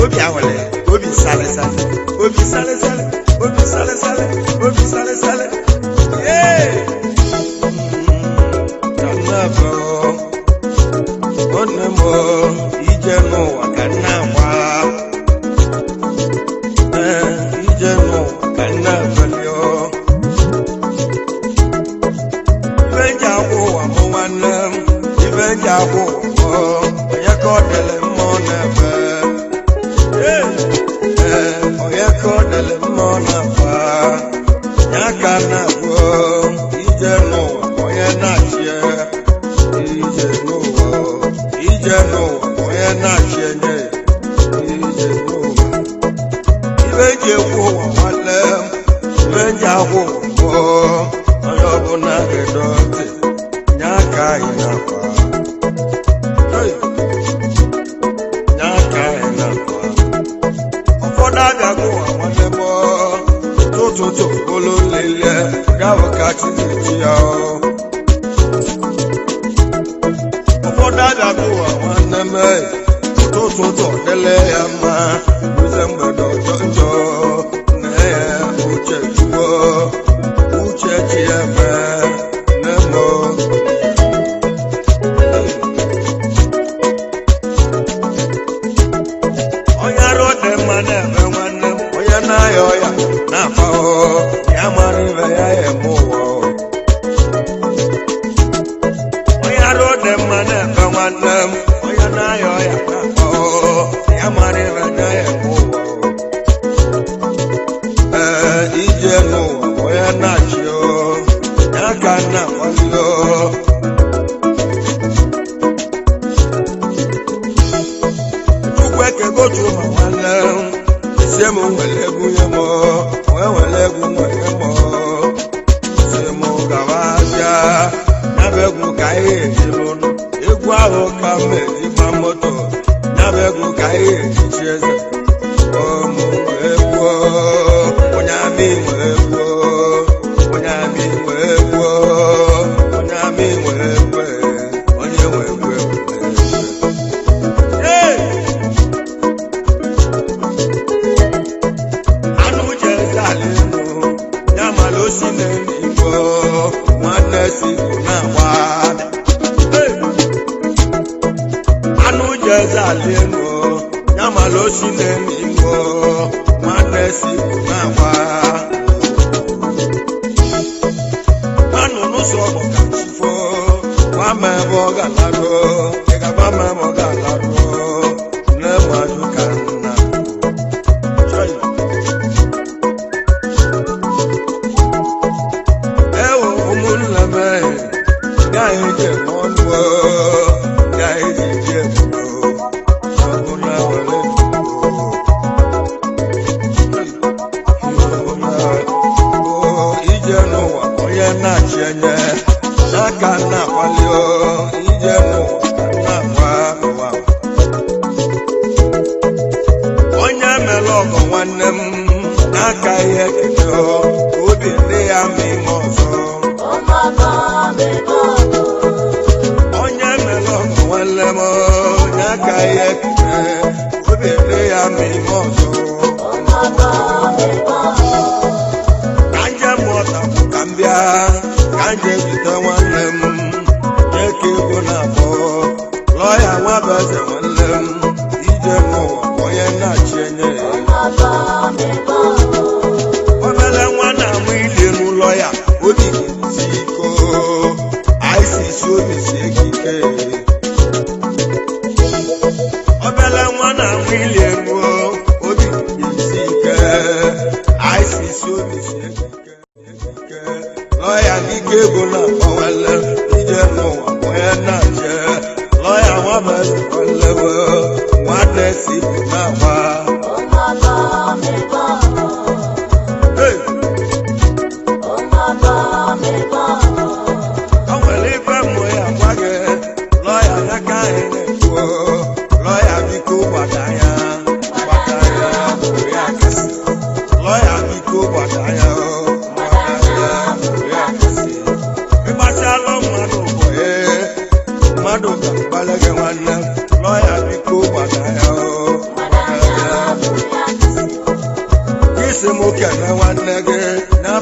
Obi awele, obi salịsalị, obi salịsalị, obi salịsalị, obi salịsalị. Yee! Ka m na-afọ, nwanne m o, ije n'ụwa ka m na-agba. Ee, ije n'ụwa ka m na-afeli o. Ife nji agwụ ụwa mụ nwanne m, ife nji agwụ ụwa mụ, onye ka ọ dịlị mma ọ na-efe. Ee, onye ka ọ dịlị mma ọ na-afa. Ya ka m na-agwụ, ije n'ụwa onye na-achị ya. Ije n'ụwa, ije n'ụwa onye na-achị enye ya. Ije n'ụwa. Ife nji ekwu ụwa nwanne m, ife nji agwụ ụwa mụ, onye ọbụla ga-edo ntị, nye aka anyị na-akwa. Hey! Nye aka anyị na-akwa. Ụfọdụ abịago ụwa nwanne m, tụtụtụ bụlụ lelie, gabụ ka chi na-echi ya o. Ụfọdụ abịago ụwa nwanne m, ụtụtụ dịle ya mma, ruzie mgbede ọjọ njọ, nne ya uche juo, uche chi ya mee, nne m o. Onye arụ dị mma na-eme nwanne m, onye na-aya ọya na-akpa o, ya mara ibe ya ya eme ụwa o. Onye arụ dị mma na-eme nwanne m, onye na-aya ọya na-akpa o, ya mara ibe ya ya eme ụwa o. Ee, ije n'ụwa onye na-achị o, ya ka m na-akwali o. Chukwu ekegotu ma nwanne m, sie m nwere egwu nye m, wee nwere egwu nwere m, si m gawa abịa, ya bụ egwu ka anyị eji lụnụ, egwu ahụ ka m eji gba moto, ya bụ egwu ka anyị eji chi eze. Ụmụ egwu, onye amị nwe egwu, onye amị nwe egwu, onye amị nwe egwu, onye nwe egwu egwu. Hey! Anụ ji eze ala elu, ya mara osi n'eluigwe, nwanne si bụ na-agba. Hey! Anụ ji eze ala elu, ya mara osi n'eluigwe, nwanne si bụ na-agba. Anụ n'ụzọ bụ ka chi foo, gwa m ebe ọ ga-alarụ, ị ga-agwa m ebe ọ ga-alarụ, nne m ajụ ka nna. Chai! Ewo ụmụnne m, gaghị eje ọnụ, gaghị eje ọbụla were ije n'ụwa onye na-achị enye n'aka na-akwali o, ije n'ụwa na-akwa ụwa. Onye mere ọgọ nwanne m n'aka ihe keke o, obi dị ya ma ime ọzọ. Onye mere ọgọ nwanne m n'aka ihe keke, obi dị ya ma ime ọzọ. Ka nje mụọta bụ ka m bịa, ka nje zute nwanne m, nye ka ego na-akpọ lọya nwa bụ eze nwanne m, ije n'ụwa onye na-achị enye ya. Obere nwa na-amụ ili n'ụlọ ya, obi ga-esi iko, ICC obi sie gị ike. Obere nwa na-amụ ili elu, obi ga-esi ike, ICC obi sie gị ike. Ike. Lọya ike ego na-akpọwele, ije n'ụwa onye na-achị, lọya nwa bụ eze nwanne m, nwanne si bụ na-agba. Hey! O nwere ife mmụ ya gwa gị, lọya ya ka anyị na-ekwu, lọya biko gbada ya, gbada ya, bụrụ ya kasị. Lọya biko gbada ya, gbada ya, bụrụ ya kasị. Ịgbasịalụ mmadụ bụ ee, mmadụ ga-agbalị gị nwanne m, lọya biko gbada ya, gbada ya,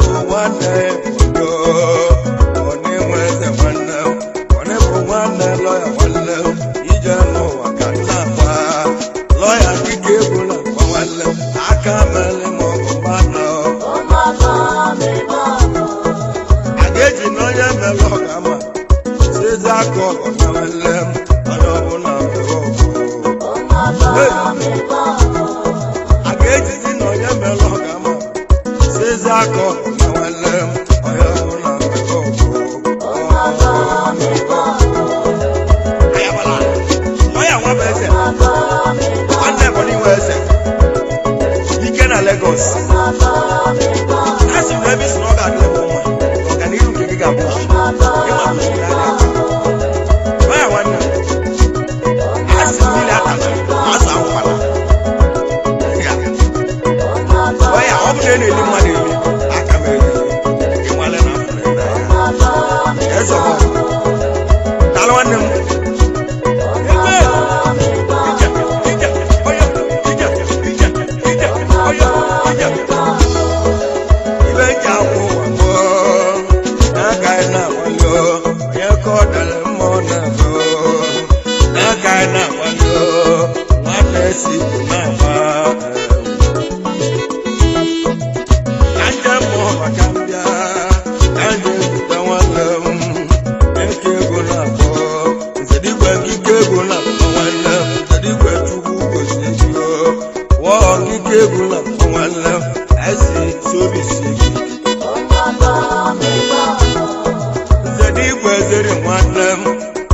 bụ nwanne odo onye nwe eze nwanne onye bụ nwanne lọya nwanne ije n'ụwa ka nna akwa lọya dike egwu na akwa nwanne aka mere ma ọ bụ mmanụ a ga-eji na onye mere ọ ga-ama sizi aka ọgọ na nwanne onye ọbụla mere ọgụ a ga-ejizi na onye mere ọ ga-ama sizi aka ọgọ na nwanne onye ọbụla mere ọgụ. Ayabala, lọya nwa bụ eze nwanne Ebonyi nwe eze ike na Lagos a sị m na ebe isi na ọ ga-adị m mma ọganihu nke gị ga-abụ ịma bụ osimiri adịghị lọya nwanne m a sị mmiri atala azụ anwụkwala ya lọya ọ bụ na ị na-eli mmadụ eli aka m eli ịnwale na afọ na ebe ya eze ọmọ daalụ nwanne m ebe ije ije onye ije ije ije onye ije ibe ji akwụ ụwa mụọ n'aka anyị na-akwado onye ka ọ dara mmụọ na-agụ n'aka anyị na-akwado nwanne si bụ na-agba ka nje mmụọ maka mbịa ka nje zute nwanne m eke ego na-akpọ nzedigwe nkike ego na-akpọ nwanne m nzedigwe chukwu gozie ego wụọ nkike ego na-akpọ nwanne m esi sobi si gị nzedigwe zere nwanne m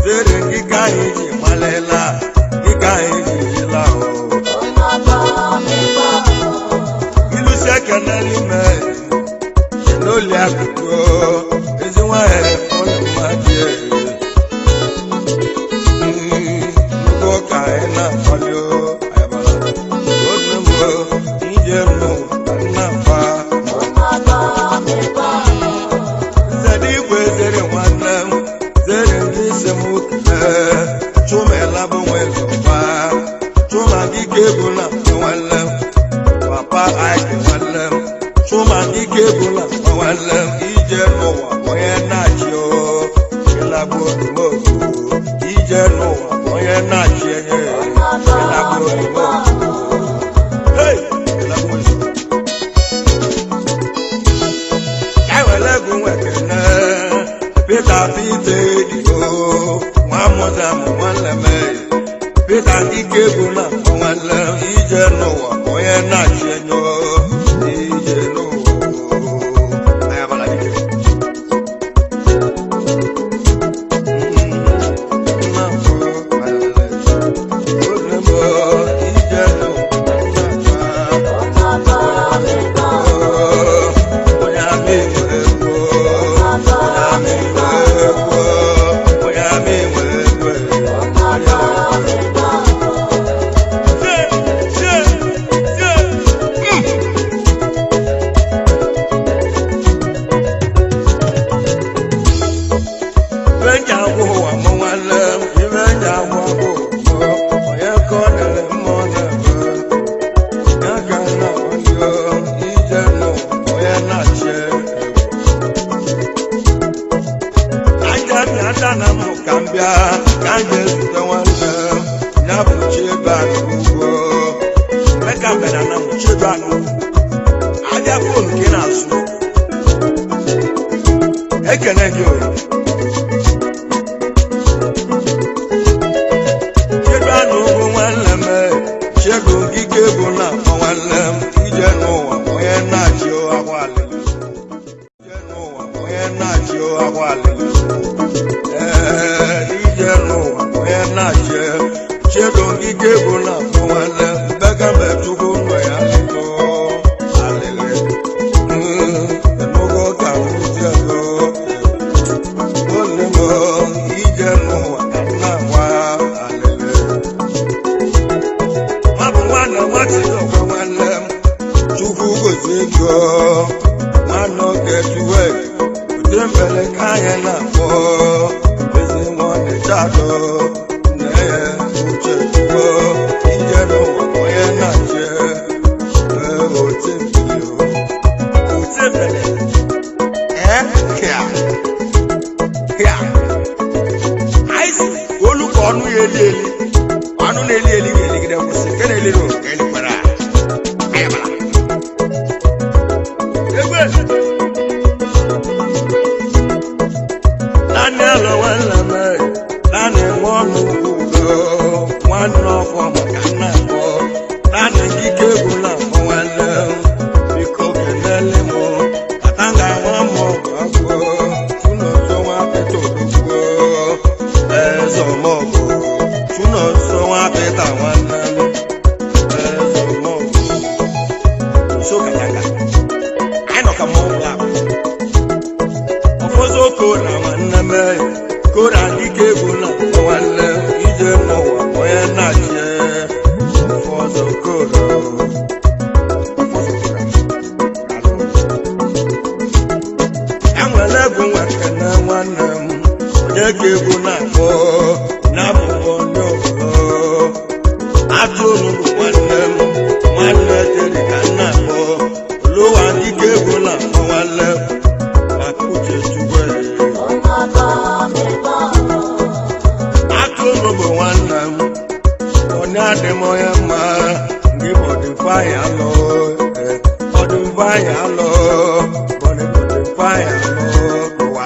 zere nkike anyị ji malila nkike anyị ji jila o ilusi ekene n'ime n'oli akụkụ ezi nwanyị ụlọ mmadụ nnukwu ụka anyị na-akwali ayabala oge mbụ ije nụ ka nna fa nzede igwe zere nwanne m zere ndị isi m kelee chụmela bụ nwezọba chụma dike bụ na nwanne m papa ike nwanne m chụma dike bụ na nwanne m ije n'ụwa onye na-achị o ịlagbu odumogu ije n'ụwa onye na-achị enye ịlagbu odumogu hey ịlagbu odumogu ewere egwu nwekene Peter Peter edigo nwa mụzamụ nwanne m Peter dike bụ na nwanne m ije n'ụwa onye na-achị enyo ije n'ụwa ayabala dike nna mbụ ayabala oge mbụ ije n'ụwa onye amị nwe egwu onye amị nwe egwu onye amị nwe egwu onye nwe egwu. Tie, tie, tie. Ibe nji agwụ ụwa mụ nwanne m, ibe nji agwụ agwụ ụwa mụ, onye ka ọ dịrị mma ọ na-eme. Ya ka nna nwanne m, ije n'ụwa onye na-achị egwu. Aja bịa ada na m ka m bịa ka m jee zute nwanne m, ya bụ Chiebe Anugwu. Emeka bịara na m Chiebe Anugwu. Abịa foonu ka ị na-azụ. Ekene gị o. Chedu anụ ugwu nwanne m chedu ngike bụ na akpọ nwanne m ije n'ụwa onye na-achị akwa alịlị ije n'ụwa onye na-achị akwa alịlị ee ije n'ụwa onye na-achị chedu ngike bụ na akpọ nwanne m mbekembe chukwu nọ ya lịlụ alịlị enugo ka m jelo ole m ije n'ụwa ka m na-agwa alịlị nwa bụ nwanne nwachidokwe nwanne m chukwu gozie ego nwanne oge tuwe ụdị mfere ka anyị na-akpọ ezi nwanne chado nne ya uche tuwo ije n'ụwa onye na-achị ee oche mbili oche mbele. Hịa hịa, anyị si olu ka ọnụ ya eli eli, ọnụ na-eli eli ga-eligide kwụsị nke na-eliri nke elikwara. Anyị bara egbe naanị alọ nwanne m, naanị nwa ọnụ udo nwanne ọfọ maka nna akpọ naanị nkike egwu na akpọ nwanne m. Biko kenele m kata nga nwa m ọgụ tụnọsọ nwa pịta odogwu eze ọmọgụ tụnọsọ nwa pịta nwanne m eze ọmọgụ nso katanga anyị nọ ka mmọnwụ ahụ. Ọfọzọ kora nwanne m, kora dike egwu na nwanne ije n'ụwa onye na-achị. Ọfọzọ kora, ọfọzọ kora, enwere egwu nwekene nwanne m onye ka egwu na-akpọ na-abụbọ ndị ọbụla atụrụ bụ nwanne m nwanne dịrị ka nna akpọ oluwa dike egwu na-akpọ nwanne m maka uche chukwu. Atụrụ bụ nwanne m onye adị m onye mma ndị mọdịfaya alụ ọdịfaya alụ mọdịfaya alụ ụwa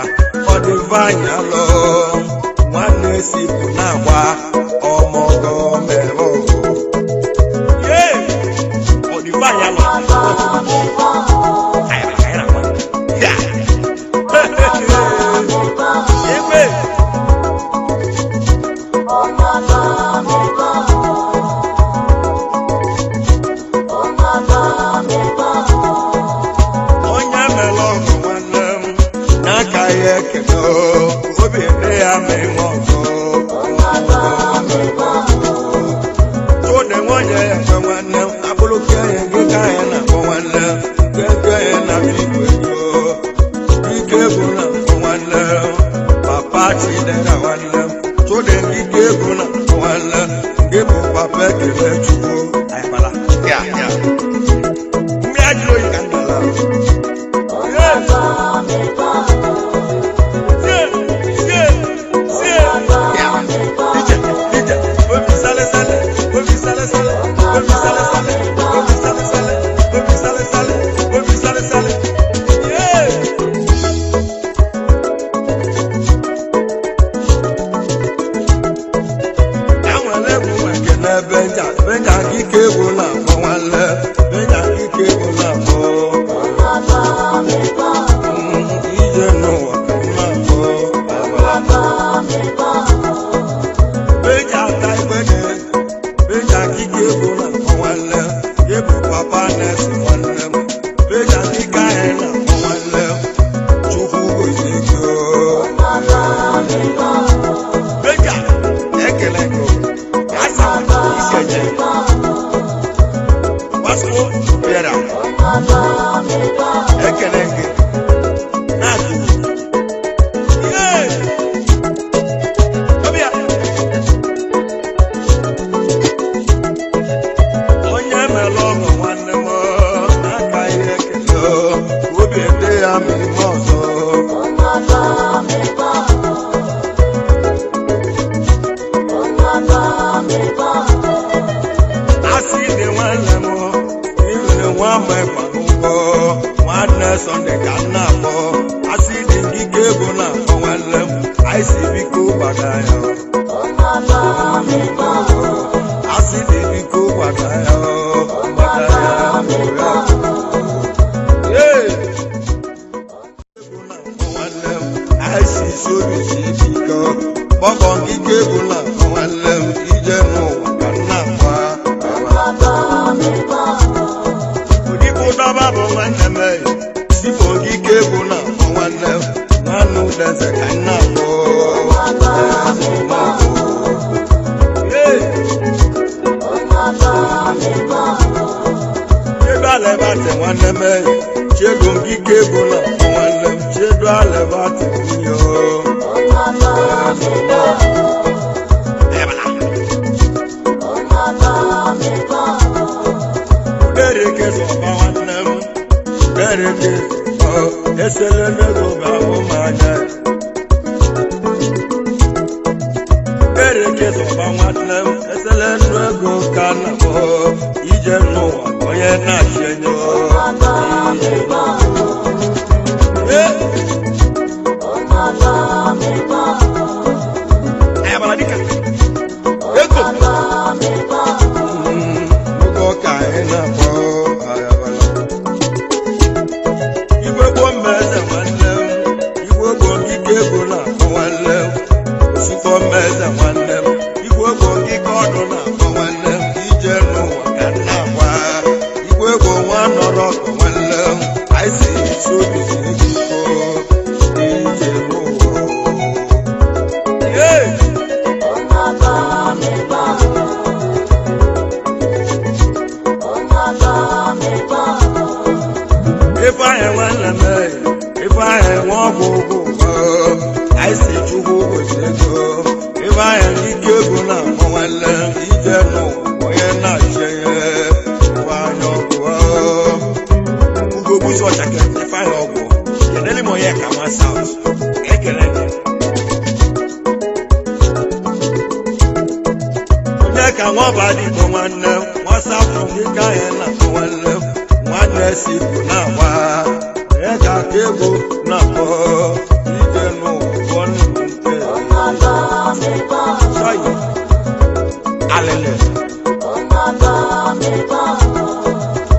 ọdịfaya alụ nwanne si bụ na-agba ọmọgọ mere ọgụ. Yee! Ọdịfaya alụ. Anyị na-agba. Ya! Egbe! Onye mere ọgụ nwanne m n'aka ya ekele obi dị ya ma inwe ọgụ tụde nwunye ya ekwe nwanne m abụrụke ya gị ka ya na-akpọ nwanne m nke ya na igwe ike egwu na akpọ nwanne m papa chidera nwanne m tụde ike egwu na akpọ nwanne m gị bụ papa ekele chukwu. Anyị ya ya mmiri ajụrụ oyi ka m dara. Ije n'ụwa ka mma akpọ Beja ata igbede, beja kike egwu na akpọ nwanne m, ịbụ papa na-esi nwanne m, beja dike anyị na-akpọ nwanne m, Chukwu gozie gị o. Beja, ekele gị o. Asa isi eje. Gbasuo bịara, ekele gị. Na-atụ. Yee! Ọbịa. Onye mere ọgọ nwanne m n'aka ihe ekele obi dị ya ma ime ọzọ. Asị dị nwanne m ibiri nwa ma ịkpa n'ụgwọ nwanne sọnde ka m na-akpọ asị dị dike egwu na-akpọ nwanne m anyị si biko gbada ya asị dị biko gbada ya gbada ya Ee! Nwanne m anyị si isi obi si biko gbọkọ ike egwu na-akpọ nwanne m ije n'ụwa ka m na-akpa. Odibo dọba bụ nwanne m sipụ ogige egwu na-akpọ nwanne m nwanne udeze ka m na-akpọ. Ee! Chedu alebati nwanne m chedu ngike egwu na-akpọ nwanne m chedu alebati nwunye o. Ebala. Dereke zọba nwanne m, dereke zọba. Esele n'ego bụ m anya. Ereke zọba nwanne m, esele nnu ego ka na m ije n'ụwa onye na-achị enyo. Ayabara dịka ego. Nwoke ọka anyị na-akpọ ayabara. Igwe gboo mmeze nwanne m, igwe gboo ike ego na-akpọ nwanne m. Osifo mmeze nwanne m, igwe gboo ike ọdụ na-akpọ nwanne m. Ije n'ụwa ka nna akwa. Igwe gboo nwa nọrọ ọkụ nwanne m. Anyị si isi obi si ego iko. Ije n'ụwa. Hey! Ifeanyị nwanne m, Ifeanyị nwa ọgwụ ụgwọ, anyị si Chukwu gosi ego. Ifeanyị n'ike ego na-akpọ nwanne m, ije n'ụwa onye na-achị ya. Ifeanyị ọgwụ, Ugo Buzu Ọchake, Ifeanyị ọgwụ, kenele m onye ka nwa South, ekele gị. Onye ka nwa ọba dịbò nwanne m, nwa South n'ike anyị na-akpọ nwanne m. Nwanne si bụ na-agba onye ka aka ego na-akpọ ije n'ụwa nke Chai, alele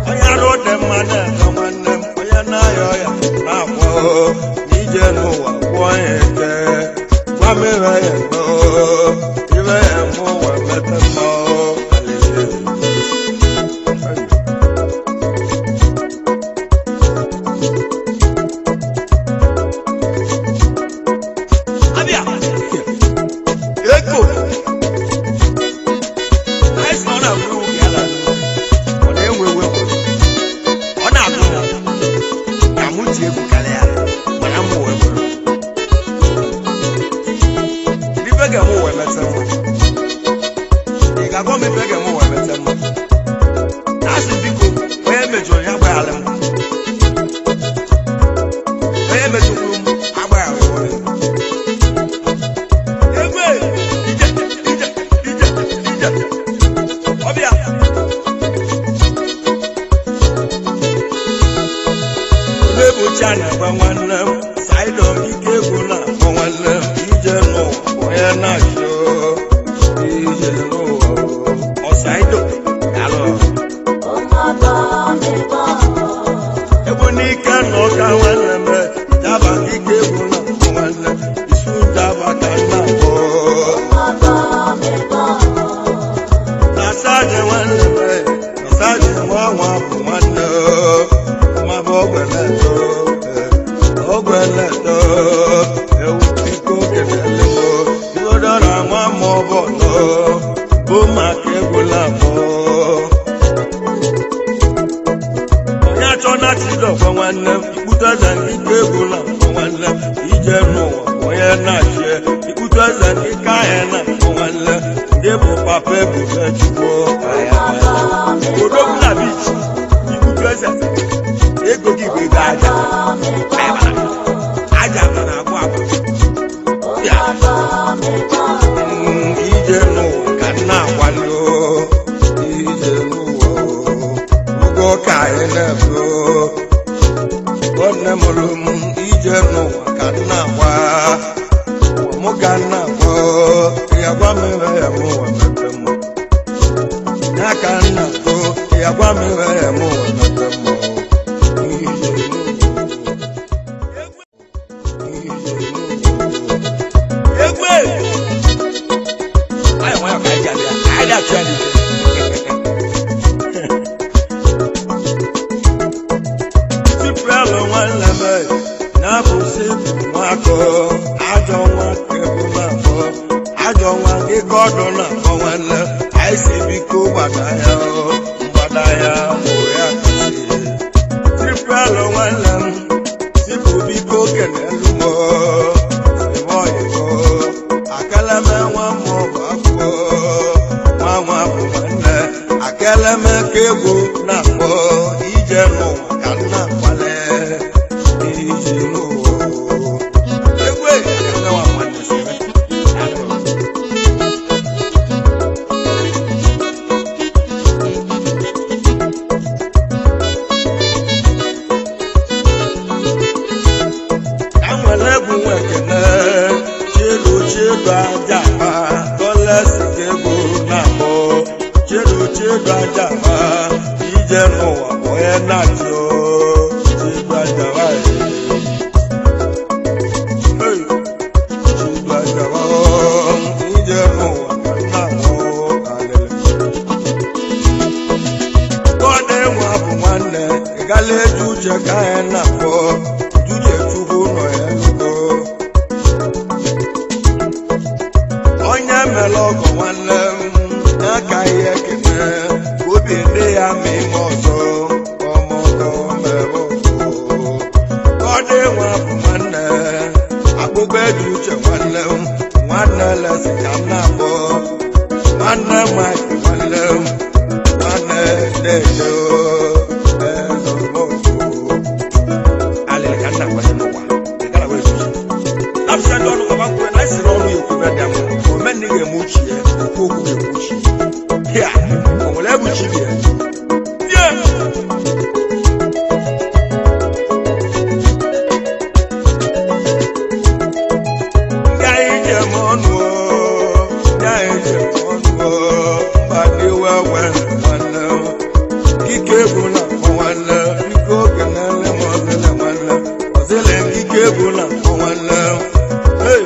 onye arụ dị mma na-eme nwanne m, onye na-ayọ ya na-akwọ ije n'ụwa gwụọ ya eke gwa m ire ya eme ire ya eme ụwa mete mma alele. Abịa. Ego. Anyị sị na ọ na-agụ ewu ka ya na-agụ. Ọ na-ewu ewu egwu. Ọ na-agụ m ka mụ ji egwu karịa mana mụ wee bụrụ. Ife ga-eme ụwa emete mma. Ị ga-agwa m ife ga-eme ụwa emete mma? Asị biko, onye mejọrọ ya agbaghara m. Onye mejọkwuru m agbaghara m. Egwe! Ije, ije, ije, ije. Ọbịa. Onye a na-agba nwanne m, Saịdọ ike egwu na-akpọ nwanne m, ije n'ụwa onye na-achọ ije n'ụwa. Ọ Saịdọ, daalụ. Egwu n'ike na ọka nwanne m, jaba ike egwu na-akpọ nwanne m, isu jaba ka nna akpọ. Nasaje nwanne m, nasaje nwa nwa bụ nwanne ma bụ ogweleto, ogweleto, ewu biko kelele m, igodora nwa ma ọ bụ ọnọ, bụ maka egwula abụọ. Onye achọ na chidọkwa nwanne m, ikpute eze ike egwula mbụ nwanne m, ije n'ụwa onye na-achị, ikpute eze ike ahịa na mbụ nwanne m, ndị bụ papa ebube chukwu odogwu na beach, ikpute eze ego gị bụ ego aja aja na-agwụ agwụ. Ya. Ije n'ụwa ka nna akwado ije n'ụwa ụgwọ ka anyị na-ebu nwanne mụrụ m ije n'ụwa ka nna agba mụ ka nna agba ya gwa m ebe ya mụ ụwa mete mụ ya ka nna go ya gwa m ebe ya mụ ụwa mete mụ ije n'ụwa. Egwe! Nwayọ nwayọ ka anyị ji abịa, anyị na-achụ ya n'ike. Siprelu nwanne m na-abụ sipu nwakọ ajọ nwa kebụ na-akpọ ajọ nwa gị ka ọdụ na-akpọ nwanne anyị si biko gbada ya o, mgbada ya mụ ya kasị. Siprelu nwanne m sipu biko kelelu m o, sibe oyibo akeleme nwa mmụọ bụ akwụkwọ nwa nwa bụ nwanne akeleme ka egwu na-akpọ ije n'ụwa ka nna kwale ije. Chiedu aja ma tọlesi ka ego na-akpọ Chiedu Chiedu aja ma ije n'ụwa onye na-achị o Chiedu aja ma Hey! Chiedu aja ma ije n'ụwa ka nna m alele. Gọdị nwa bụ nwanne ị gala eji uche ka anyị na-akpọ Julie Chukwu nọ ya nnukwu onye mere ọgọ nwanne m ya ka ihe ekene ka obi dị ya ma ime ọzọ ọmọgọ mere ọgọ. Gọdị nwa bụ nwanne akpụkpọ eji uche nwanne m nwanne lesi ka m na-akpọ nwanne Mike nwanne m nwanne dedo ezọmọgọ alịrị ka nna nwanne n'ụwa ị gara wee zuzu napụsa ndị ọnụ gaba kwuru na esi n'ọnụ ya ekwu dị ama omenna ga-eme uche ya okwu okwu ga-eme uche ya o nwere ebe uche ya ye ndị anyị ji eme ọnụ o, ndị anyị ji eme ọnụ o, mba dị wee wee nwanne m. Ike egwu na akpọ nwanne biko kenele m ọzịle nwanne ọzịle ike egwu na akpọ nwanne. Hey!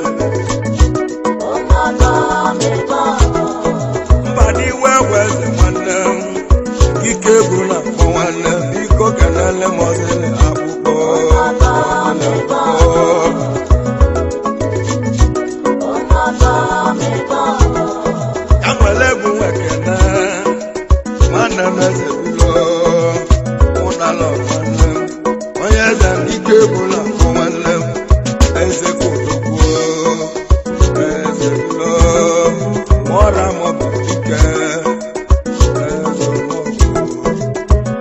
Mba dị wee wee eze nwanne m ike egwu na akpọ nwanne biko kenele m ọzịle akpụkpọ ọzịle akpụkpọ. Ya nwere egwu nwekene nwanne m eze bilo ụdala nwanne m onye eze m ike egwu na akpọ nwanne m eze kotokwuo eze bilo mụọra m ọbụ dike eze mọbụ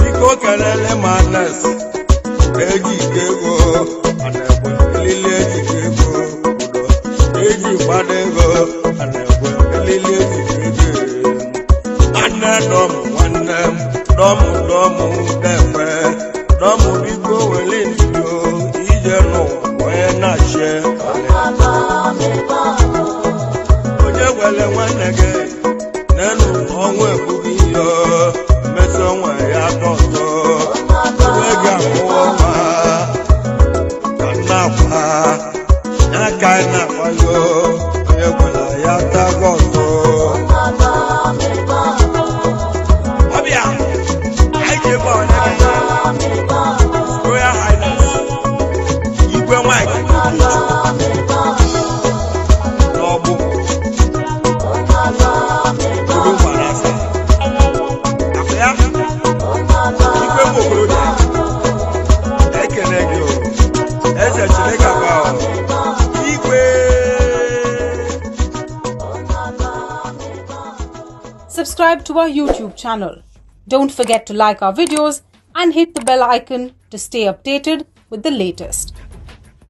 biko kelele m anes eji ike ego ana-ekwe elili ejike ego ụdọ eji gbado ego ana-ekwe elili ejike ego nwanne dọmụ nwanne m dọmụ dọmụ na-ekwe dọmụ biko weli ndo ije n'ụwa onye na-achị onye gwele nwanne gị n'elu ọnwụ egbughị ihe mmeso nwa ya dọtọ onye ga-amụọ nwa ka nna akwa ya ka ị na-akwayo onye gwela ya tago ọzọ. Ọbịa anyị ji ebe onye ga Royal Highness Igwe Mike Okechukwu n'ọgbụ Odo Gbarasa akpa ya Igwe nwa okorobịa ekele gị o eze Chineke agba o Igwe. Subscribe to our YouTube channel. Don't forget to like our videos and hit the bell icon to stay updated with the latest.